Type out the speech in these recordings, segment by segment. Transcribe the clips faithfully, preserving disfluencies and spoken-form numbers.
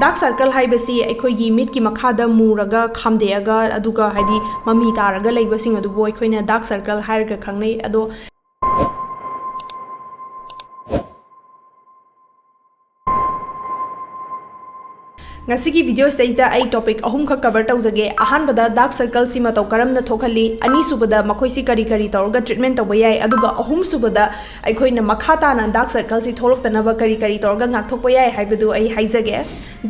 Dark circle ꯍꯥꯏꯕꯁꯤ ꯑꯩꯈꯣꯏꯒꯤ ꯃꯤꯠꯀꯤ ꯃꯈꯥꯗ ꯃꯨꯔꯒ ꯈꯥꯝꯗꯦꯛꯑꯒ, ꯑꯗꯨꯒ ꯍꯥꯏꯗꯤ ꯃꯃꯤ ꯇꯥꯔꯒ ꯂꯩꯕꯁꯤꯡ ꯑꯗꯨꯕꯨ ꯑꯩꯈꯣꯏꯅ ꯗꯥꯔꯛ ꯁꯔꯀꯜ ꯍꯥꯏꯔꯒ ꯈꯪꯅꯩ꯫ ꯑꯗꯣ ꯉꯁꯤꯒꯤ ꯚꯤꯗꯤꯑꯣꯁꯤꯗꯩꯗ ꯑꯩ ꯇꯣꯄꯤꯛ ꯑꯍꯨꯝꯈꯛ ꯀꯚꯔ ꯇꯧꯖꯒꯦ꯫ ꯑꯍꯥꯟꯕꯗ, ꯗꯥꯔꯛ ꯁꯔꯀꯜꯁꯤ ꯃꯇꯧ ꯀꯔꯝꯅ ꯊꯣꯛꯍꯜꯂꯤ, ꯑꯅꯤꯁꯨꯕꯗ, ꯃꯈꯣꯏꯁꯤ ꯀꯔꯤ ꯀꯔꯤ ꯇꯧꯔꯒ ꯇ꯭ꯔꯤꯠꯃꯦꯟ ꯇꯧꯕ ꯌꯥꯏ, ꯑꯗꯨꯒ ꯑꯍꯨꯝꯁꯨꯕꯗ, ꯑꯩꯈꯣꯏꯅ ꯃꯈꯥ ꯇꯥꯅ ꯗꯥꯔꯛ ꯁꯔꯀꯜꯁꯤ ꯊꯣꯛꯂꯛꯇꯅꯕ ꯀꯔꯤ ꯀꯔꯤ ꯇꯧꯔꯒ ꯉꯥꯛꯊꯣꯛꯄ ꯌꯥꯏ ꯍꯥꯏꯕꯗꯨ ꯑꯩ ꯍꯥꯏꯖꯒꯦ꯫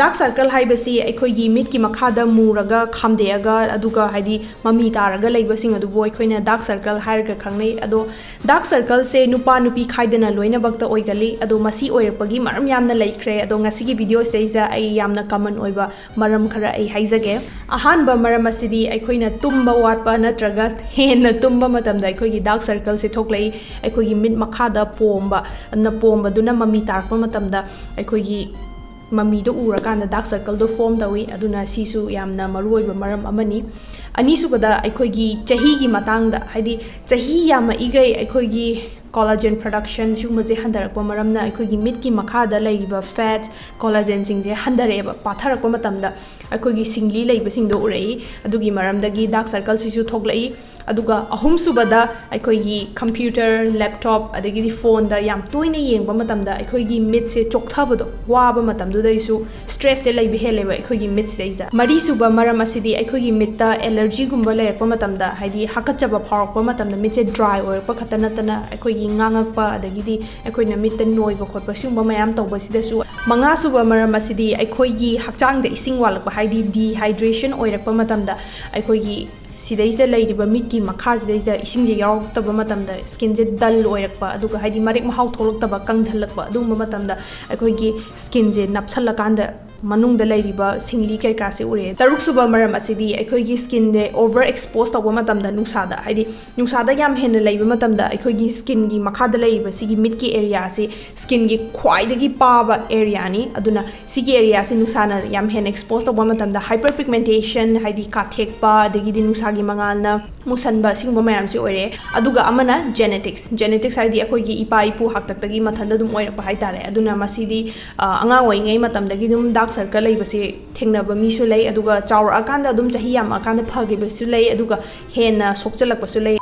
ꯗꯥꯔꯛ ꯁꯔꯀꯜ ꯍꯥꯏꯕꯁꯤ ꯑꯩꯈꯣꯏꯒꯤ ꯃꯤꯠꯀꯤ ꯃꯈꯥꯗ ꯃꯨꯔꯒ ꯈꯥꯝꯗꯦꯛꯑꯒ, ꯑꯗꯨꯒ ꯍꯥꯏꯗꯤ ꯃꯃꯤ ꯇꯥꯔꯒ ꯂꯩꯕꯁꯤꯡ ꯑꯗꯨꯕꯨ ꯑꯩꯈꯣꯏꯅ ꯗꯥꯔꯛ ꯁꯔꯀꯜ ꯍꯥꯏꯔꯒ ꯈꯪꯅꯩ꯫ ꯑꯗꯣ ꯗꯥꯔꯛ ꯁꯔꯀꯜꯁꯦ ꯅꯨꯄꯥ ꯅꯨꯄꯤ ꯈꯥꯏꯗꯅ ꯂꯣꯏꯅꯃꯛꯇ ꯑꯣꯏꯒꯜꯂꯤ꯫ ꯑꯗꯣ ꯃꯁꯤ ꯑꯣꯏꯔꯛꯄꯒꯤ ꯃꯔꯝ ꯌꯥꯝꯅ ꯂꯩꯈ꯭ꯔꯦ꯫ ꯑꯗꯣ ꯉꯁꯤꯒꯤ ꯚꯤꯗꯤꯑꯣꯁꯤꯗꯩꯁꯤꯗ ꯑꯩ ꯌꯥꯝꯅ ꯀꯃꯟ ꯑꯣꯏꯕ ꯃꯔꯝ ꯈꯔ ꯑꯩ ꯍꯥꯏꯖꯒꯦ꯫ ꯑꯍꯥꯟꯕ ꯃꯔꯝ ꯑꯁꯤꯗꯤ ꯑꯩꯈꯣꯏꯅ ꯇꯨꯝꯕ ꯋꯥꯠꯄ ꯅꯠꯇ꯭ꯔꯒ ꯍꯦꯟꯅ ꯇꯨꯝꯕ ꯃꯇꯝꯗ ꯑꯩꯈꯣꯏꯒꯤ ꯗꯥꯔꯛ ꯁꯔꯀꯜꯁꯦ ꯊꯣꯛꯂꯛꯏ꯫ ꯑꯩꯈꯣꯏꯒꯤ ꯃꯤꯠ ꯃꯈꯥꯗ ꯄꯣꯝꯕ, ꯅ ꯄꯣꯝꯕꯗꯨꯅ ꯃꯃꯤ ꯇꯥꯔꯛꯄ ꯃꯇꯝꯗ ꯑꯩꯈꯣꯏꯒꯤ ꯃꯃꯤꯗꯣ ꯎꯔꯀꯥꯟꯗ ꯗꯥꯔꯛ ꯁꯔꯀꯜꯗꯣ ꯐꯣꯔꯝ ꯇꯧꯏ꯫ ꯑꯗꯨꯅ ꯁꯤꯁꯨ ꯌꯥꯝꯅ ꯃꯔꯨꯑꯣꯏꯕ ꯃꯔꯝ ꯑꯃꯅꯤ꯫ ꯑꯅꯤꯁꯨꯕꯗ, ꯑꯩꯈꯣꯏꯒꯤ ꯆꯍꯤꯒꯤ ꯃꯇꯥꯡꯗ, ꯍꯥꯏꯗꯤ ꯆꯍꯤ ꯌꯥꯝꯃꯛꯏꯈꯩ ꯑꯩꯈꯣꯏꯒꯤ ꯀꯣꯂꯥꯖꯦꯟ ꯄ꯭ꯔꯗꯛꯁꯟ ꯁꯤꯒꯨꯝꯕꯁꯦ ꯍꯟꯊꯔꯛꯄ ꯃꯔꯝꯅ ꯑꯩꯈꯣꯏꯒꯤ ꯃꯤꯠꯀꯤ ꯃꯈꯥꯗ ꯂꯩꯔꯤꯕ ꯐꯦꯠꯁ, ꯀꯣꯂꯥꯖꯦꯟꯁꯤꯡꯁꯦ ꯍꯟꯊꯔꯛꯑꯦꯕ꯫ ꯄꯥꯊꯔꯛꯄ ꯃꯇꯝꯗ ꯑꯩꯈꯣꯏꯒꯤ ꯁꯤꯡꯂꯤ ꯂꯩꯕꯁꯤꯡꯗꯣ ꯎꯔꯛꯏ꯫ ꯑꯗꯨꯒꯤ ꯃꯔꯝꯗꯒꯤ ꯗꯥꯔꯛ ꯁꯔꯀꯜꯁꯤꯁꯨ ꯊꯣꯛꯂꯛꯏ꯫ ꯑꯗꯨꯒ ꯑꯍꯨꯝꯁꯨꯕꯗ, ꯑꯩꯈꯣꯏꯒꯤ ꯀꯝꯄ꯭ꯌꯨꯇꯔ, ꯂꯦꯞꯇꯣꯞ, ꯑꯗꯒꯤꯗꯤ ꯐꯣꯟꯗ ꯌꯥꯝ ꯇꯣꯏꯅ ꯌꯦꯡꯕ ꯃꯇꯝꯗ ꯑꯩꯈꯣꯏꯒꯤ ꯃꯤꯠꯁꯦ ꯆꯣꯛꯊꯕꯗꯣ, ꯋꯥꯕ ꯃꯇꯝꯗꯨꯗꯩꯁꯨ ꯁ꯭ꯇ꯭ꯔꯦꯁꯁꯦ ꯂꯩꯕ ꯍꯦꯜꯂꯦꯕ ꯑꯩꯈꯣꯏꯒꯤ ꯃꯤꯠꯁꯤꯗꯩꯁꯤꯗ꯫ ꯃꯔꯤꯁꯨꯕ ꯃꯔꯝ ꯑꯁꯤꯗꯤ ꯑꯩꯈꯣꯏꯒꯤ ꯃꯤꯠꯇ ꯑꯦꯂꯔꯖꯤꯒꯨꯝꯕ ꯂꯩꯔꯛꯄ ꯃꯇꯝꯗ, ꯍꯥꯏꯗꯤ ꯍꯥꯀꯠꯆꯕ ꯐꯥꯎꯔꯛꯄ ꯃꯇꯝꯗ ꯃꯤꯠꯁꯦ ꯗ꯭ꯔꯥꯏ ꯑꯣꯏꯔꯛꯄ ꯈꯛꯇ ꯅꯠꯇꯅ ꯑꯩꯈꯣꯏꯒꯤ ꯉꯥꯡꯉꯛꯄ, ꯑꯗꯒꯤꯗꯤ ꯑꯩꯈꯣꯏꯅ ꯃꯤꯠꯇ ꯅꯣꯏꯕ ꯈꯣꯠꯄ ꯁꯤꯒꯨꯝꯕ ꯃꯌꯥꯝ ꯇꯧꯕꯁꯤꯗꯁꯨ꯫ ꯃꯉꯥꯁꯨꯕ ꯃꯔꯝ ꯑꯁꯤꯗꯤ ꯑꯩꯈꯣꯏꯒꯤ ꯍꯛꯆꯥꯡꯗ ꯏꯁꯤꯡ ꯋꯥꯠꯂꯛꯄ, ꯍꯥꯏꯗꯤ ꯗꯤꯍꯥꯏꯗ꯭ꯔꯦꯁꯟ ꯑꯣꯏꯔꯛꯄ ꯃꯇꯝꯗ ꯑꯩꯈꯣꯏꯒꯤ ꯁꯤꯗꯩꯁꯤꯗ ꯂꯩꯔꯤꯕ ꯃꯤꯠꯀꯤ ꯃꯈꯥꯁꯤꯗꯩꯁꯤꯗ ꯏꯁꯤꯡꯁꯦ ꯌꯥꯎꯔꯛꯇꯕ ꯃꯇꯝꯗ ꯁ꯭ꯀꯤꯟꯁꯦ ꯗꯜ ꯑꯣꯏꯔꯛꯄ, ꯑꯗꯨꯒ ꯍꯥꯏꯗꯤ ꯃꯔꯦꯛ ꯃꯍꯥꯎ ꯊꯣꯛꯂꯛꯇꯕ, ꯀꯪꯁꯤꯜꯂꯛꯄ, ꯑꯗꯨꯒꯨꯝꯕ ꯃꯇꯝꯗ ꯑꯩꯈꯣꯏꯒꯤ ꯁ꯭ꯀꯤꯟꯁꯦ ꯅꯞꯁꯜꯂꯀꯥꯟꯗ ꯃꯅꯨꯡꯗ ꯂꯩꯔꯤꯕ ꯁꯤꯡꯂꯤ ꯀꯩꯀꯥꯁꯦ ꯎꯔꯛꯑꯦ꯫ ꯇꯔꯨꯛꯁꯨꯕ ꯃꯔꯝ ꯑꯁꯤꯗꯤ ꯑꯩꯈꯣꯏꯒꯤ ꯁ꯭ꯀꯤꯟꯁꯦ ꯑꯣꯚꯔ ꯑꯦꯛꯁꯄꯣꯖ ꯇꯧꯕ ꯃꯇꯝꯗ, ꯅꯨꯡꯁꯥꯗ, ꯍꯥꯏꯗꯤ ꯅꯨꯡꯁꯥꯗ ꯌꯥꯝ ꯍꯦꯟꯅ ꯂꯩꯕ ꯃꯇꯝꯗ ꯑꯩꯈꯣꯏꯒꯤ ꯁ꯭ꯀꯤꯟꯒꯤ ꯃꯈꯥꯗ ꯂꯩꯔꯤꯕ ꯁꯤꯒꯤ ꯃꯤꯠꯀꯤ ꯑꯦꯔꯤꯌꯥꯁꯤ ꯁ꯭ꯀꯤꯟꯒꯤ ꯈ꯭ꯋꯥꯏꯗꯒꯤ ꯄꯥꯕ ꯑꯦꯔꯤꯌꯥꯅꯤ꯫ ꯑꯗꯨꯅ ꯁꯤꯒꯤ ꯑꯦꯔꯤꯌꯥꯁꯤ ꯅꯨꯡꯁꯥꯅ ꯌꯥꯝ ꯍꯦꯟꯅ ꯑꯦꯛꯁꯄꯣꯖ ꯇꯧꯕ ꯃꯇꯝꯗ ꯍꯥꯏꯄꯔ ꯄꯤꯒꯃꯦꯟꯇꯦꯁꯟ, ꯍꯥꯏꯗꯤ ꯀꯥꯊꯦꯛꯄ, ꯑꯗꯒꯤꯗꯤ ꯅꯨꯡꯁꯥ ꯏꯁꯥꯒꯤ ꯃꯉꯥꯜꯅ ꯃꯨꯁꯟꯕ, ꯁꯤꯒꯨꯝꯕ ꯃꯌꯥꯝꯁꯤ ꯑꯣꯏꯔꯦ꯫ ꯑꯗꯨꯒ ꯑꯃꯅ genetics꯫ Genetics ꯍꯥꯏꯗꯤ ꯑꯩꯈꯣꯏꯒꯤ ꯏꯄꯥ ꯏꯄꯨ ꯍꯥꯛꯇꯛꯇꯒꯤ ꯃꯊꯟꯇ ꯑꯗꯨꯝ ꯑꯣꯏꯔꯛꯄ ꯍꯥꯏꯇꯥꯔꯦ꯫ ꯑꯗꯨꯅ ꯃꯁꯤꯗꯤ, ꯑ, ꯑꯉꯥꯡ ꯑꯣꯏꯔꯤꯉꯩ ꯃꯇꯝꯗꯒꯤ ꯑꯗꯨꯝ dark circle ꯂꯩꯕꯁꯦ ꯊꯦꯡꯅꯕ ꯃꯤꯁꯨ ꯂꯩ, ꯑꯗꯨꯒ ꯆꯥꯎꯔꯛꯑꯀꯥꯟꯗ, ꯑꯗꯨꯝ ꯆꯍꯤ ꯌꯥꯝꯃꯛꯑꯀꯥꯟꯗ ꯐꯈꯤꯕꯁꯨ ꯂꯩ, ꯑꯗꯨꯒ ꯍꯦꯟꯅ ꯁꯣꯛꯆꯜꯂꯛꯄꯁꯨ ꯂꯩ꯫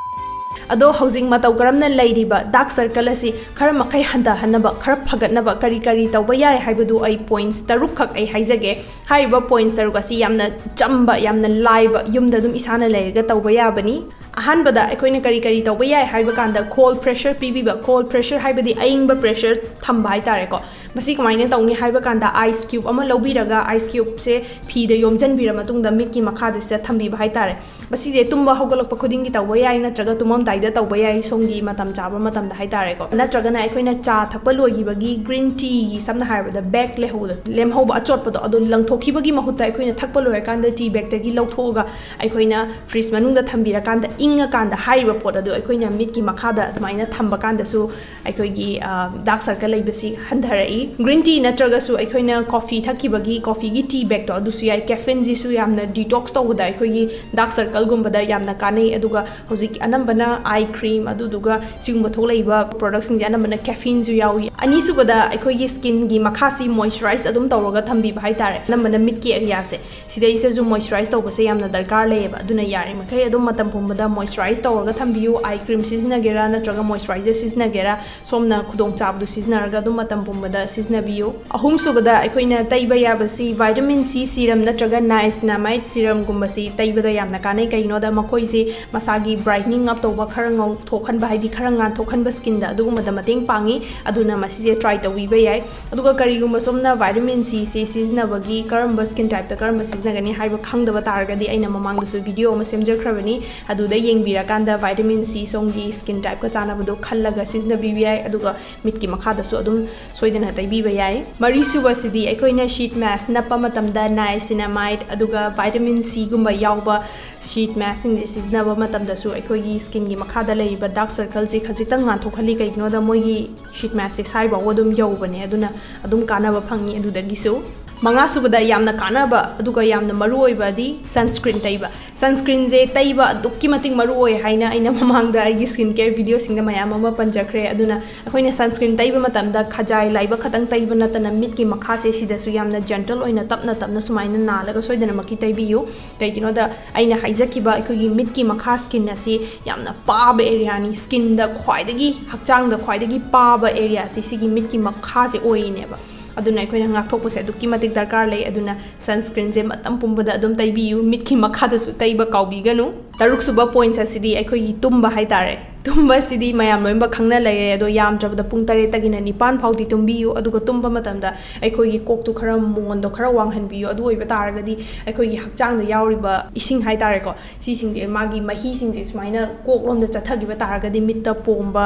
ꯑꯗꯣ ꯍꯧꯖꯤꯛ ꯃꯇꯧ ꯀꯔꯝꯅ ꯂꯩꯔꯤꯕ dark circle ꯑꯁꯤ ꯈꯔ ꯃꯈꯩ ꯍꯟꯊꯍꯟꯅꯕ, ꯈꯔ ꯐꯒꯠꯅꯕ ꯀꯔꯤ ꯀꯔꯤ ꯇꯧꯕ ꯌꯥꯏ ꯍꯥꯏꯕꯗꯨ ꯑꯩ points ꯇꯔꯨꯛꯈꯛ ꯑꯩ ꯍꯥꯏꯖꯒꯦ꯫ ꯍꯥꯏꯔꯤꯕ points ꯇꯔꯨꯛ ꯑꯁꯤ ꯌꯥꯝꯅ ꯆꯝꯕ, ꯌꯥꯝꯅ ꯂꯥꯏꯕ, ꯌꯨꯝꯗ ꯑꯗꯨꯝ ꯏꯁꯥꯅ ꯂꯩꯔꯒ ꯇꯧꯕ ꯌꯥꯕꯅꯤ꯫ ꯑꯍꯥꯟꯕꯗ ꯑꯩꯈꯣꯏꯅ ꯀꯔꯤ ꯀꯔꯤ ꯇꯧꯕ ꯌꯥꯏ ꯍꯥꯏꯕ ꯀꯥꯟꯗ, cold pressure ꯄꯤꯕꯤꯕ꯫ Cold pressure ꯍꯥꯏꯕꯗꯤ ꯑꯏꯪꯕ pressure ꯊꯝꯕ ꯍꯥꯏꯇꯥꯔꯦꯀꯣ꯫ ꯃꯁꯤ ꯀꯃꯥꯏꯅ ꯇꯧꯅꯤ ꯍꯥꯏꯕ ꯀꯥꯟꯗ, ice cube ꯑꯃ ꯂꯧꯕꯤꯔꯒ, ice cubeꯁꯦ ꯐꯤꯗ ꯌꯣꯝꯁꯤꯟꯕꯤꯔ ꯃꯇꯨꯡꯗ ꯃꯤꯠꯀꯤ ꯃꯈꯥꯗ ꯁꯤꯗ ꯊꯝꯕꯤꯕ ꯍꯥꯏꯇꯥꯔꯦ꯫ ꯃꯁꯤꯁꯦ ꯇꯨꯝꯕ ꯍꯧꯒꯠꯂꯛꯄ ꯈꯨꯗꯤꯡꯒꯤ ꯇꯧꯕ ꯌꯥꯏ, ꯅꯠꯇ꯭ꯔꯒ ꯇꯨꯝꯃꯝꯗꯥꯏꯗ ꯇꯧꯕ ꯌꯥꯏ, ꯁꯣꯝꯒꯤ ꯃꯇꯝ ꯆꯥꯕ ꯃꯇꯝꯗ ꯍꯥꯏꯇꯥꯔꯦꯀꯣ꯫ ꯅꯠꯇ꯭ꯔꯒꯅ ꯑꯩꯈꯣꯏꯅ ꯆꯥ ꯊꯛꯄ ꯂꯣꯏꯈꯤꯕꯒꯤ green teaꯒꯤ, ꯁꯝꯅ ꯍꯥꯏꯔꯕꯗ, bag ꯂꯩꯍꯧꯕꯗꯣ, ꯂꯦꯝꯍꯧꯕ ꯑꯆꯣꯠꯄꯗꯣ, ꯑꯗꯨ ꯂꯪꯊꯣꯛꯈꯤꯕꯒꯤ ꯃꯍꯨꯠꯇ ꯑꯩꯈꯣꯏꯅ ꯊꯛꯄ ꯂꯣꯏꯔꯀꯥꯟꯗ tea bagꯇꯒꯤ ꯂꯧꯊꯣꯛꯑꯒ ꯑꯩꯈꯣꯏꯅ fridge ꯃꯅꯨꯡꯗ ꯊꯝꯕꯤꯔꯀꯥꯟꯗ, ꯏꯪꯉꯀꯥꯟꯗ ꯍꯥꯏꯔꯤꯕ ꯄꯣꯠ ꯑꯗꯨ ꯑꯩꯈꯣꯏꯅ ꯃꯤꯠꯀꯤ ꯃꯈꯥꯗ ꯑꯗꯨꯃꯥꯏꯅ ꯊꯝꯕ ꯀꯥꯟꯗꯁꯨ ꯑꯩꯈꯣꯏꯒꯤ, ꯑ, dark circle ꯂꯩꯕꯁꯤ ꯍꯟꯊꯔꯛꯏ꯫ Green tea ꯅꯠꯇ꯭ꯔꯒꯁꯨ ꯑꯩꯈꯣꯏꯅ coffee ꯊꯛꯈꯤꯕꯒꯤ coffeeꯒꯤ tea bagꯇꯣ, ꯑꯗꯨꯁꯨ ꯌꯥꯏ꯫ Caffeineꯁꯤꯁꯨ ꯌꯥꯝꯅ detox ꯇꯧꯕꯗ, ꯑꯩꯈꯣꯏꯒꯤ dark circleꯒꯨꯝꯕꯗ ꯌꯥꯝꯅ ꯀꯥꯟꯅꯩ꯫ ꯑꯗꯨꯒ ꯍꯧꯖꯤꯛ ꯑꯅꯝꯕꯅ eye cream, ꯑꯗꯨꯗꯨꯒ ꯁꯤꯒꯨꯝꯕ ꯊꯣꯛꯂꯛꯏꯕ productꯁꯤꯡꯁꯦ ꯑꯅꯝꯕꯅ caffeineꯁꯨ ꯌꯥꯎꯏ꯫ ꯑꯅꯤꯁꯨꯕꯗ, ꯑꯩꯈꯣꯏꯒꯤ skinꯒꯤ ꯃꯈꯥꯁꯤ moisturize ꯑꯗꯨꯝ ꯇꯧꯔꯒ ꯊꯝꯕꯤꯕ ꯍꯥꯏꯇꯥꯔꯦ꯫ ꯑꯅꯝꯕꯅ ꯃꯤꯠꯀꯤ areaꯁꯦ ꯁꯤꯗꯩꯁꯤꯗꯁꯨ moisturize ꯇꯧꯕꯁꯦ ꯌꯥꯝꯅ ꯗꯔꯀꯥꯔ ꯂꯩꯌꯦꯕ꯫ ꯑꯗꯨꯅ ꯌꯥꯔꯤꯃꯈꯩ ꯑꯗꯨꯝ ꯃꯇꯝ ꯄꯨꯝꯕꯗ moisturize ꯇꯧꯔꯒ ꯊꯝꯕꯤꯌꯨ꯫ Eye cream ꯁꯤꯖꯤꯟꯅꯒꯦꯔꯥ ꯅꯠꯇ꯭ꯔꯒ moisturizer ꯁꯤꯖꯤꯟꯅꯒꯦꯔꯥ, ꯁꯣꯝꯅ ꯈꯨꯗꯣꯡꯆꯥꯕꯗꯨ ꯁꯤꯖꯤꯟꯅꯔꯒ ꯑꯗꯨꯝ ꯃꯇꯝ ꯄꯨꯝꯕꯗ ꯁꯤꯖꯤꯟꯅꯕꯤꯌꯨ꯫ ꯑꯍꯨꯝꯁꯨꯕꯗ, ꯑꯩꯈꯣꯏꯅ ꯇꯩꯕ ꯌꯥꯕꯁꯤ vitamin C serum ꯅꯠꯇ꯭ꯔꯒ niacinamide serumꯒꯨꯝꯕꯁꯤ ꯇꯩꯕꯗ ꯌꯥꯝꯅ ꯀꯥꯟꯅꯩ꯫ ꯀꯩꯒꯤꯅꯣꯗ ꯃꯈꯣꯏꯁꯤ ꯃꯁꯥꯒꯤ brightening up ꯇꯧꯕ, ꯈꯔ ꯉꯧꯊꯣꯛꯍꯟꯕ, ꯍꯥꯏꯗꯤ ꯈꯔ ꯉꯥꯟꯊꯣꯛꯍꯟꯕ skinꯗ, ꯑꯗꯨꯒꯨꯝꯕꯗ ꯃꯇꯦꯡ ꯄꯥꯡꯉꯤ꯫ ꯑꯗꯨꯅ ꯃꯁꯤꯁꯦ try ꯇꯧꯕꯤꯕ ꯌꯥꯏ꯫ ꯑꯗꯨꯒ ꯀꯔꯤꯒꯨꯝꯕ ꯁꯣꯝꯅ vitamin Cꯁꯤ ꯁꯤꯖꯤꯟꯅꯕꯒꯤ, ꯀꯔꯝꯕ skin typeꯇ ꯀꯔꯝꯕ ꯁꯤꯖꯤꯟꯅꯒꯅꯤ ꯍꯥꯏꯕ ꯈꯪꯗꯕ ꯇꯥꯔꯒꯗꯤ, ꯑꯩꯅ ꯃꯃꯥꯡꯗꯁꯨ video ꯑꯃ ꯁꯦꯝꯖꯈ꯭ꯔꯕꯅꯤ, ꯑꯗꯨꯗ ꯌꯦꯡꯕꯤꯔꯀꯥꯟꯗ vitamin C ꯁꯣꯝꯒꯤ skin typeꯀ ꯆꯥꯟꯅꯕꯗꯣ ꯈꯜꯂꯒ ꯁꯤꯖꯤꯟꯅꯕꯤꯕ ꯌꯥꯏ꯫ ꯑꯗꯨꯒ ꯃꯤꯠꯀꯤ ꯃꯈꯥꯗꯁꯨ ꯑꯗꯨꯝ ꯁꯣꯏꯗꯅ ꯇꯩꯕꯤꯕ ꯌꯥꯏ꯫ ꯃꯔꯤꯁꯨꯕꯁꯤꯗꯤ ꯑꯩꯈꯣꯏꯅ sheet mask ꯅꯞꯄ ꯃꯇꯝꯗ niacinamide ꯑꯗꯨꯒ vitamin Cꯒꯨꯝꯕ ꯌꯥꯎꯕ sheet maskꯁꯤꯡꯁꯦ ꯁꯤꯖꯤꯟꯅꯕ ꯃꯇꯝꯗꯁꯨ ꯑꯩꯈꯣꯏꯒꯤ skinꯒꯤ ꯃꯈꯥꯗ ꯂꯩꯔꯤꯕ dark circleꯁꯤ ꯈꯖꯤꯛꯇꯪ ꯉꯥꯟꯊꯣꯛꯍꯜꯂꯤ꯫ ꯀꯩꯒꯤꯅꯣꯗ ꯃꯣꯏꯒꯤ sheet maskꯁꯦ ꯁ꯭ꯋꯥꯏꯐꯥꯎꯕ ꯑꯗꯨꯝ ꯌꯧꯕꯅꯦ, ꯑꯗꯨꯅ ꯑꯗꯨꯝ ꯀꯥꯟꯅꯕ ꯐꯪꯉꯤ ꯑꯗꯨꯗꯒꯤꯁꯨ꯫ ꯃꯉꯥ ꯁꯨꯕꯗ ꯌꯥꯝꯅ ꯀꯥꯟꯅꯕ ꯑꯗꯨꯒ ꯌꯥꯝꯅ ꯃꯔꯨ ꯑꯣꯏꯕꯗꯤ sunscreen ꯇꯩꯕ꯫ Sunscreenꯁꯦ ꯇꯩꯕ ꯑꯗꯨꯛꯀꯤ ꯃꯇꯤꯛ ꯃꯔꯨ ꯑꯣꯏ ꯍꯥꯏꯅ ꯑꯩꯅ ꯃꯃꯥꯡꯗ ꯑꯩꯒꯤ skin care videoꯁꯤꯡꯗ ꯃꯌꯥꯝ ꯑꯃ ꯄꯟꯖꯈ꯭ꯔꯦ꯫ ꯑꯗꯨꯅ ꯑꯩꯈꯣꯏꯅ sunscreen ꯇꯩꯕ ꯃꯇꯝꯗ ꯈꯖꯥꯏ ꯂꯥꯏꯕꯛ ꯈꯛꯇꯪ ꯇꯩꯕ ꯅꯠꯇꯅ ꯃꯤꯠꯀꯤ ꯃꯈꯥꯁꯦ ꯁꯤꯗꯁꯨ ꯌꯥꯝꯅ gentle ꯑꯣꯏꯅ ꯇꯞꯅ ꯇꯞꯅ ꯁꯨꯃꯥꯏꯅ ꯅꯥꯜꯂꯒ ꯁꯣꯏꯗꯅꯃꯛꯀꯤ ꯇꯩꯕꯤꯌꯨ꯫ ꯀꯩꯒꯤꯅꯣꯗ ꯑꯩꯅ ꯍꯥꯏꯖꯈꯤꯕ ꯑꯩꯈꯣꯏꯒꯤ ꯃꯤꯠꯀꯤ ꯃꯈꯥ skin ꯑꯁꯤ ꯌꯥꯝꯅ ꯄꯥꯕ areaꯅꯤ꯫ Skinꯗ ꯈ꯭ꯋꯥꯏꯗꯒꯤ, ꯍꯛꯆꯥꯡꯗ ꯈ꯭ꯋꯥꯏꯗꯒꯤ ꯄꯥꯕ areaꯁꯤ ꯁꯤꯒꯤ ꯃꯤꯠꯀꯤ ꯃꯈꯥꯁꯦ ꯑꯣꯏꯔꯤꯅꯦꯕ꯫ ꯑꯗꯨꯅ ꯑꯩꯈꯣꯏꯅ ꯉꯥꯛꯊꯣꯛꯄꯁꯦ ꯑꯗꯨꯛꯀꯤ ꯃꯇꯤꯛ ꯗꯔꯀꯥꯔ ꯂꯩ꯫ ꯑꯗꯨꯅ sunscreenꯁꯦ ꯃꯇꯝ ꯄꯨꯝꯕꯗ ꯑꯗꯨꯝ ꯇꯩꯕꯤꯌꯨ, ꯃꯤꯠꯀꯤ ꯃꯈꯥꯗꯁꯨ ꯇꯩꯕ ꯀꯥꯎꯕꯤꯒꯅꯨ꯫ ꯇꯔꯨꯛ ꯁꯨꯕ points ꯑꯁꯤꯗꯤ ꯑꯩꯈꯣꯏꯒꯤ ꯇꯨꯝꯕ ꯍꯥꯏꯇꯥꯔꯦ꯫ ꯇꯨꯝꯕꯁꯤꯗꯤ ꯃꯌꯥꯝ ꯂꯣꯏꯅꯃꯛ ꯈꯪꯅ ꯂꯩꯔꯦ, ꯑꯗꯣ ꯌꯥꯝꯗ꯭ꯔꯕꯗ ꯄꯨꯡ ꯇꯔꯦꯠꯇꯒꯤꯅ ꯅꯤꯄꯥꯟ ꯐꯥꯎꯗꯤ ꯇꯨꯝꯕꯤꯌꯨ꯫ ꯑꯗꯨꯒ ꯇꯨꯝꯕ ꯃꯇꯝꯗ ꯑꯩꯈꯣꯏꯒꯤ ꯀꯣꯛꯇꯨ ꯈꯔ ꯃꯣꯟꯗꯣ ꯈꯔ ꯋꯥꯡꯍꯟꯕꯤꯌꯨ꯫ ꯑꯗꯨ ꯑꯣꯏꯕ ꯇꯥꯔꯒꯗꯤ ꯑꯩꯈꯣꯏꯒꯤ ꯍꯛꯆꯥꯡꯗ ꯌꯥꯎꯔꯤꯕ ꯏꯁꯤꯡ ꯍꯥꯏꯇꯥꯔꯦꯀꯣ, ꯁꯤꯁꯤꯡꯁꯦ, ꯃꯥꯒꯤ ꯃꯍꯤꯁꯤꯡꯁꯦ ꯁꯨꯃꯥꯏꯅ ꯀꯣꯛꯂꯣꯝꯗ ꯆꯠꯊꯈꯤꯕ ꯇꯥꯔꯒꯗꯤ ꯃꯤꯠꯇ ꯄꯣꯝꯕ,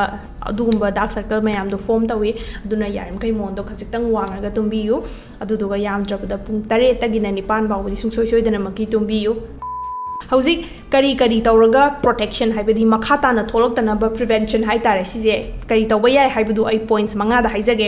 ꯑꯗꯨꯒꯨꯝꯕ dark circle ꯃꯌꯥꯝꯗꯣ form ꯇꯧꯏ꯫ ꯑꯗꯨꯅ ꯌꯥꯔꯤꯃꯈꯩ ꯃꯣꯟꯗꯣ ꯈꯖꯤꯛꯇꯪ ꯋꯥꯡꯉꯒ ꯇꯨꯝꯕꯤꯌꯨ꯫ ꯑꯗꯨꯗꯨꯒ ꯌꯥꯝꯗ꯭ꯔꯕꯗ ꯄꯨꯡ ꯇꯔꯦꯠꯇꯒꯤꯅ ꯅꯤꯄꯥꯟ ꯐꯥꯎꯕꯗꯤ ꯁꯨꯡꯁꯣꯏ ꯁꯣꯏꯗꯅꯃꯛꯀꯤ ꯇꯨꯝꯕꯤꯌꯨ꯫ ꯍꯧꯖꯤꯛ ꯀꯔꯤ ꯀꯔꯤ ꯇꯧꯔꯒ protection, ꯍꯥꯏꯕꯗꯤ ꯃꯈꯥ ꯇꯥꯅ ꯊꯣꯛꯂꯛꯇꯅꯕ prevention ꯍꯥꯏꯇꯥꯔꯦ, ꯁꯤꯁꯦ ꯀꯔꯤ ꯇꯧꯕ ꯌꯥꯏ ꯍꯥꯏꯕꯗꯨ ꯑꯩ points ꯃꯉꯥꯗ ꯍꯥꯏꯖꯒꯦ꯫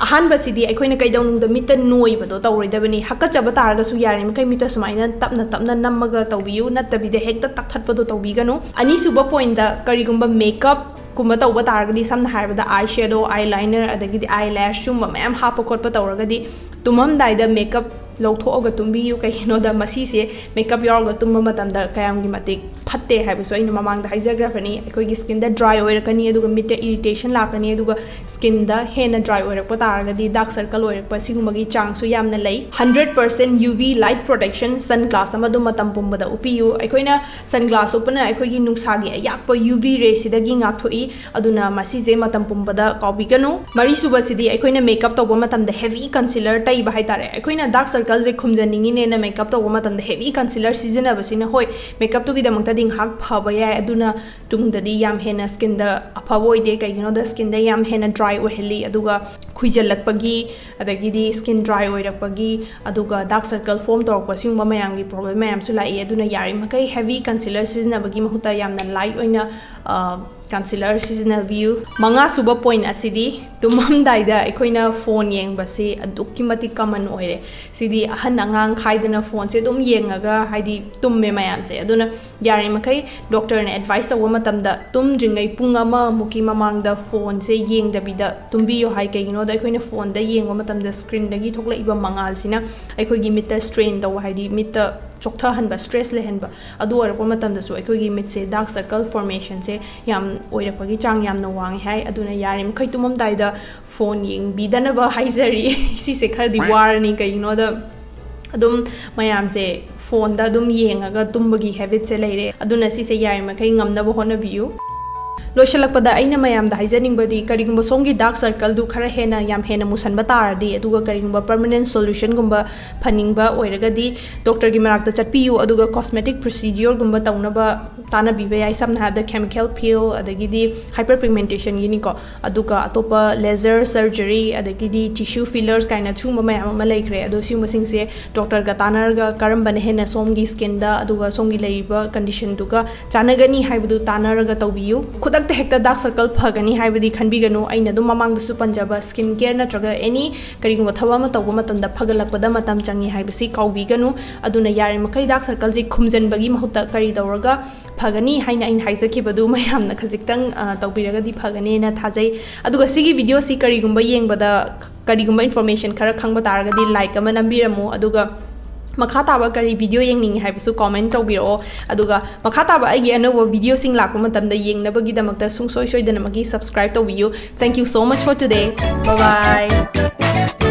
ꯑꯍꯥꯟꯕꯁꯤꯗꯤ ꯑꯩꯈꯣꯏꯅ ꯀꯩꯗꯧꯅꯨꯡꯗ ꯃꯤꯠꯇ ꯅꯣꯏꯕꯗꯣ ꯇꯧꯔꯣꯏꯗꯕꯅꯤ꯫ ꯍꯥꯀꯠꯆꯕ ꯇꯥꯔꯒꯁꯨ ꯌꯥꯔꯤꯃꯈꯩ ꯃꯤꯠꯇ ꯁꯨꯃꯥꯏꯅ ꯇꯞꯅ ꯇꯞꯅ ꯅꯝꯃꯒ ꯇꯧꯕꯤꯌꯨ, ꯅꯠꯇꯕꯤꯗ ꯍꯦꯛꯇ ꯇꯛꯊꯠꯄꯗꯣ ꯇꯧꯕꯤꯒꯅꯨ꯫ ꯑꯅꯤꯁꯨꯕ pointꯇ ꯀꯔꯤꯒꯨꯝꯕ makeup ꯀꯨꯝꯕ ꯇꯧꯕ ꯇꯥꯔꯒꯗꯤ, ꯁꯝꯅ ꯍꯥꯏꯔꯕꯗ eyeshadow, eyeliner, ꯑꯗꯒꯤꯗꯤ eyelash ꯁꯨꯝꯕ ꯃꯌꯥꯝ ꯍꯥꯞꯄ ꯈꯣꯠꯄ ꯇꯧꯔꯒꯗꯤ, ꯇꯨꯝꯃꯝꯗꯥꯏꯗ makeup ꯂꯧꯊꯣꯛꯑꯒ ꯇꯨꯝꯕꯤꯌꯨ꯫ ꯀꯩꯒꯤꯅꯣꯗ ꯃꯁꯤꯁꯦ makeup ꯌꯥꯎꯔꯒ ꯇꯨꯝꯕ ꯃꯇꯝꯗ ꯀꯌꯥꯝꯒꯤ ꯃꯇꯤꯛ ꯐꯠꯇꯦ ꯍꯥꯏꯕꯁꯨ ꯑꯩꯅ ꯃꯃꯥꯡꯗ ꯍꯥꯏꯖꯈ꯭ꯔꯕꯅꯤ꯫ ꯑꯩꯈꯣꯏꯒꯤ skinꯗ dry ꯑꯣꯏꯔꯛꯀꯅꯤ, ꯑꯗꯨꯒ ꯃꯤꯠꯇ irritation ꯂꯥꯛꯀꯅꯤ, ꯑꯗꯨꯒ skinꯗ ꯍꯦꯟꯅ dry ꯑꯣꯏꯔꯛꯄ ꯇꯥꯔꯒꯗꯤ dark circle ꯑꯣꯏꯔꯛꯄ ꯁꯤꯒꯨꯝꯕꯒꯤ chanceꯁꯨ ꯌꯥꯝꯅ ꯂꯩ꯫ Hundred percent UV light protection sun glass ꯑꯃ ꯑꯗꯨꯝ ꯃꯇꯝ ꯄꯨꯝꯕꯗ ꯎꯞꯄꯤꯌꯨ꯫ ꯑꯩꯈꯣꯏꯅ sun glass ꯎꯞꯄꯅ ꯑꯩꯈꯣꯏꯒꯤ ꯅꯨꯡꯁꯥꯒꯤ ꯑꯌꯥꯛꯄ UV rayꯁꯤꯗꯒꯤ ꯉꯥꯛꯊꯣꯛꯏ꯫ ꯑꯗꯨꯅ ꯃꯁꯤꯁꯦ ꯃꯇꯝ ꯄꯨꯝꯕꯗ ꯀꯥꯎꯕꯤꯒꯅꯨ꯫ ꯃꯔꯤꯁꯨꯕꯁꯤꯗꯤ ꯑꯩꯈꯣꯏꯅ makeup ꯇꯧꯕ ꯃꯇꯝꯗ heavy concealer ꯇꯩꯕ ꯍꯥꯏꯇꯥꯔꯦ꯫ ꯑꯩꯈꯣꯏꯅ dark circleꯁꯦ ꯈꯨꯝꯖꯟꯅꯤꯡꯉꯤꯅꯦꯅ makeup ꯇꯧꯕ ꯃꯇꯝꯗ heavy concealer ꯁꯤꯖꯤꯟꯅꯕꯁꯤꯅ, ꯍꯣꯏ, makeupꯇꯨꯒꯤꯗꯃꯛꯇꯗꯤ ꯉꯥꯏꯍꯥꯛ ꯐꯕ ꯌꯥꯏ, ꯑꯗꯨꯅ ꯇꯨꯡꯗꯗꯤ ꯌꯥꯝ ꯍꯦꯟꯅ skinꯗ ꯑꯐꯕ ꯑꯣꯏꯗꯦ꯫ ꯀꯩꯒꯤꯅꯣꯗ skinꯗ ꯌꯥꯝ ꯍꯦꯟꯅ dry ꯑꯣꯏꯍꯜꯂꯤ, ꯑꯗꯨꯒ ꯈꯨꯏꯖꯜꯂꯛꯄꯒꯤ, ꯑꯗꯒꯤꯗꯤ skin dry ꯑꯣꯏꯔꯛꯄꯒꯤ, ꯑꯗꯨꯒ dark circle form ꯇꯧꯔꯛꯄ, ꯁꯤꯒꯨꯝꯕ ꯃꯌꯥꯝꯒꯤ problem ꯃꯌꯥꯝꯁꯨ ꯂꯥꯛꯏ꯫ ꯑꯗꯨꯅ ꯌꯥꯔꯤꯃꯈꯩ heavy concealer ꯁꯤꯖꯤꯟꯅꯕꯒꯤ ꯃꯍꯨꯠꯇ ꯌꯥꯝꯅ light ꯑꯣꯏꯅ, ꯑ, ꯀꯟꯁꯤꯂꯔ ꯁꯤꯖꯤꯟꯅꯕꯤꯌꯨ꯫ ꯃꯉꯥ ꯁꯨꯕ ꯄꯣꯏꯟ ꯑꯁꯤꯗꯤ ꯇꯨꯝꯃꯝꯗꯥꯏꯗ ꯑꯩꯈꯣꯏꯅ ꯐꯣꯟ ꯌꯦꯡꯕꯁꯤ ꯑꯗꯨꯛꯀꯤ ꯃꯇꯤꯛ ꯀꯃꯟ ꯑꯣꯏꯔꯦ꯫ ꯁꯤꯗꯤ ꯑꯍꯟ ꯑꯉꯥꯡ ꯈꯥꯏꯗꯅ ꯐꯣꯟꯁꯦ ꯑꯗꯨꯝ ꯌꯦꯡꯉꯒ ꯍꯥꯏꯗꯤ ꯇꯨꯝꯃꯦ ꯃꯌꯥꯝꯁꯦ꯫ ꯑꯗꯨꯅ ꯌꯥꯔꯤꯃꯈꯩ ꯗꯣꯛꯇꯔꯅ ꯑꯦꯗꯚꯥꯏꯁ ꯇꯧꯕ ꯃꯇꯝꯗ ꯇꯨꯝꯗ꯭ꯔꯤꯉꯩ ꯄꯨꯡ ꯑꯃꯃꯨꯛꯀꯤ ꯃꯃꯥꯡꯗ ꯐꯣꯟꯁꯦ ꯌꯦꯡꯗꯕꯤꯗ ꯇꯨꯝꯕꯤꯌꯨ ꯍꯥꯏ꯫ ꯀꯩꯒꯤꯅꯣꯗ ꯑꯩꯈꯣꯏꯅ ꯐꯣꯟꯗ ꯌꯦꯡꯕ ꯃꯇꯝꯗ ꯁ꯭ꯀ꯭ꯔꯤꯟꯗꯒꯤ ꯊꯣꯛꯂꯛꯏꯕ ꯃꯉꯥꯜꯁꯤꯅ ꯑꯩꯈꯣꯏꯒꯤ ꯃꯤꯠꯇ ꯁ꯭ꯇ꯭ꯔꯦꯟ ꯇꯧꯕ, ꯍꯥꯏꯗꯤ ꯃꯤꯠꯇ ꯆꯣꯛꯊꯍꯟꯕ, ꯁ꯭ꯇ꯭ꯔꯦꯁ ꯂꯩꯍꯟꯕ, ꯑꯗꯨ ꯑꯣꯏꯔꯛꯄ ꯃꯇꯝꯗꯁꯨ ꯑꯩꯈꯣꯏꯒꯤ ꯃꯤꯠꯁꯦ ꯗꯥꯔꯛ ꯁꯔꯀꯜ ꯐꯣꯔꯃꯦꯁꯟꯁꯦ ꯌꯥꯝ ꯑꯣꯏꯔꯛꯄꯒꯤ ꯆꯥꯡ ꯌꯥꯝꯅ ꯋꯥꯡꯉꯦ ꯍꯥꯏ꯫ ꯑꯗꯨꯅ ꯌꯥꯔꯤꯃꯈꯩ ꯇꯨꯝꯃꯝꯗꯥꯏꯗ ꯐꯣꯟ ꯌꯦꯡꯕꯤꯗꯅꯕ ꯍꯥꯏꯖꯔꯤ꯫ ꯁꯤꯁꯦ ꯈꯔꯗꯤ ꯋꯥꯔꯅꯤ, ꯀꯩꯒꯤꯅꯣꯗ ꯑꯗꯨꯝ ꯃꯌꯥꯝꯁꯦ ꯐꯣꯟꯗ ꯑꯗꯨꯝ ꯌꯦꯡꯉꯒ ꯇꯨꯝꯕꯒꯤ ꯍꯦꯕꯤꯠꯁꯦ ꯂꯩꯔꯦ꯫ ꯑꯗꯨꯅ ꯁꯤꯁꯦ ꯌꯥꯔꯤꯃꯈꯩ ꯉꯝꯅꯕ ꯍꯣꯠꯅꯕꯤꯌꯨ꯫ ꯂꯣꯏꯁꯤꯜꯂꯛꯄꯗ ꯑꯩꯅ ꯃꯌꯥꯝꯗ ꯍꯥꯏꯖꯅꯤꯡꯕꯗꯤ, ꯀꯔꯤꯒꯨꯝꯕ ꯁꯣꯝꯒꯤ ꯗꯥꯔꯛ ꯁꯔꯀꯜꯗꯨ ꯈꯔ ꯍꯦꯟꯅ, ꯌꯥꯝ ꯍꯦꯟꯅ ꯃꯨꯁꯟꯕ ꯇꯥꯔꯗꯤ, ꯑꯗꯨꯒ ꯀꯔꯤꯒꯨꯝꯕ ꯄꯔꯃꯅꯦꯟ ꯁꯣꯂꯨꯁꯟꯒꯨꯝꯕ ꯐꯅꯤꯡꯕ ꯑꯣꯏꯔꯒꯗꯤ ꯗꯣꯛꯇꯔꯒꯤ ꯃꯅꯥꯛꯇ ꯆꯠꯄꯤꯌꯨ꯫ ꯑꯗꯨꯒ ꯀꯣꯁꯃꯦꯇꯤꯛ ꯄ꯭ꯔꯣꯁꯤꯗ꯭ꯌꯣꯔꯒꯨꯝꯕ ꯇꯧꯅꯕ ꯇꯥꯟꯅꯕꯤꯕ ꯌꯥꯏ꯫ ꯁꯝꯅ ꯍꯥꯏꯔꯕꯗ ꯀꯦꯃꯤꯀꯦꯜ ꯄꯤꯜ, ꯑꯗꯒꯤꯗꯤ ꯍꯥꯏꯄꯔ ꯄꯤꯒꯃꯦꯟꯇꯦꯁꯟꯒꯤꯅꯤꯀꯣ, ꯑꯗꯨꯒ ꯑꯇꯣꯞꯄ ꯂꯦꯖꯔ ꯁꯔꯖꯔꯤ, ꯑꯗꯒꯤꯗꯤ ꯇꯤꯁꯨ ꯐꯤꯂꯔꯁ ꯀꯥꯏꯅ ꯁꯤꯒꯨꯝꯕ ꯃꯌꯥꯝ ꯑꯃ ꯂꯩꯈ꯭ꯔꯦ꯫ ꯑꯗꯣ ꯁꯤꯒꯨꯝꯕꯁꯤꯡꯁꯦ ꯗꯣꯛꯇꯔꯒ ꯇꯥꯟꯅꯔꯒ ꯀꯔꯝꯕꯅ ꯍꯦꯟꯅ ꯁꯣꯝꯒꯤ ꯁ꯭ꯀꯤꯟꯗ ꯑꯗꯨꯒ ꯁꯣꯝꯒꯤ ꯂꯩꯔꯤꯕ ꯀꯟꯗꯤꯁꯟꯗꯨꯒ ꯆꯥꯟꯅꯒꯅꯤ ꯍꯥꯏꯕꯗꯨ ꯇꯥꯟꯅꯔꯒ ꯇꯧꯕꯤꯌꯨ꯫ ꯈꯨꯗꯛꯇ ꯍꯦꯛꯇ ꯗꯥꯔꯛ ꯁꯔꯀꯜ ꯐꯒꯅꯤ ꯍꯥꯏꯕꯗꯤ ꯈꯟꯕꯤꯒꯅꯨ꯫ ꯑꯩꯅ ꯑꯗꯨꯝ ꯃꯃꯥꯡꯗꯁꯨ ꯄꯟꯖꯕ, ꯁ꯭ꯀꯤꯟ ꯀꯦꯌꯔ ꯅꯠꯇ꯭ꯔꯒ ꯑꯦꯅꯤ ꯀꯔꯤꯒꯨꯝꯕ ꯊꯕꯛ ꯑꯃ ꯇꯧꯕ ꯃꯇꯝꯗ ꯐꯒꯠꯂꯛꯄꯗ ꯃꯇꯝ ꯆꯪꯉꯤ ꯍꯥꯏꯕꯁꯤ ꯀꯥꯎꯕꯤꯒꯅꯨ꯫ ꯑꯗꯨꯅ ꯌꯥꯔꯤꯃꯈꯩ ꯗꯥꯔꯛ ꯁꯔꯀꯜꯁꯤ ꯈꯨꯝꯖꯤꯟꯕꯒꯤ ꯃꯍꯨꯠꯇ ꯀꯔꯤ ꯇꯧꯔꯒ ꯐꯒꯅꯤ ꯍꯥꯏꯅ ꯑꯩꯅ ꯍꯥꯏꯖꯈꯤꯕꯗꯨ ꯃꯌꯥꯝꯅ ꯈꯖꯤꯛꯇꯪ, ꯑ, ꯇꯧꯕꯤꯔꯒꯗꯤ ꯐꯒꯅꯦꯅ ꯊꯥꯖꯩ꯫ ꯑꯗꯨꯒ ꯁꯤꯒꯤ ꯚꯤꯗꯤꯑꯣꯁꯤ ꯀꯔꯤꯒꯨꯝꯕ ꯌꯦꯡꯕꯗ ꯀꯔꯤꯒꯨꯝꯕ ꯏꯟꯐꯣꯔꯃꯦꯁꯟ ꯈꯔ ꯈꯪꯕ ꯇꯥꯔꯒꯗꯤ ꯂꯥꯏꯛ ꯑꯃ ꯅꯝꯕꯤꯔꯝꯃꯨ꯫ ꯑꯗꯨꯒ ꯃꯈꯥ ꯇꯥꯕ ꯀꯔꯤ ꯚꯤꯗꯤꯑꯣ ꯌꯦꯡꯅꯤꯡꯉꯤ ꯍꯥꯏꯕꯁꯨ ꯀꯣꯃꯦꯟ ꯇꯧꯕꯤꯔꯛꯑꯣ꯫ ꯑꯗꯨꯒ ꯃꯈꯥ ꯇꯥꯕ ꯑꯩꯒꯤ ꯑꯅꯧꯕ ꯚꯤꯗꯤꯑꯣꯁꯤꯡ ꯂꯥꯛꯄ ꯃꯇꯝꯗ ꯌꯦꯡꯅꯕꯒꯤꯗꯃꯛꯇ ꯁꯨꯡꯁꯣꯏ ꯁꯣꯏꯗꯅꯃꯛꯀꯤ subscribe ꯇꯧꯕꯤꯌꯨ꯫ Thank you so much for today. Bye bye.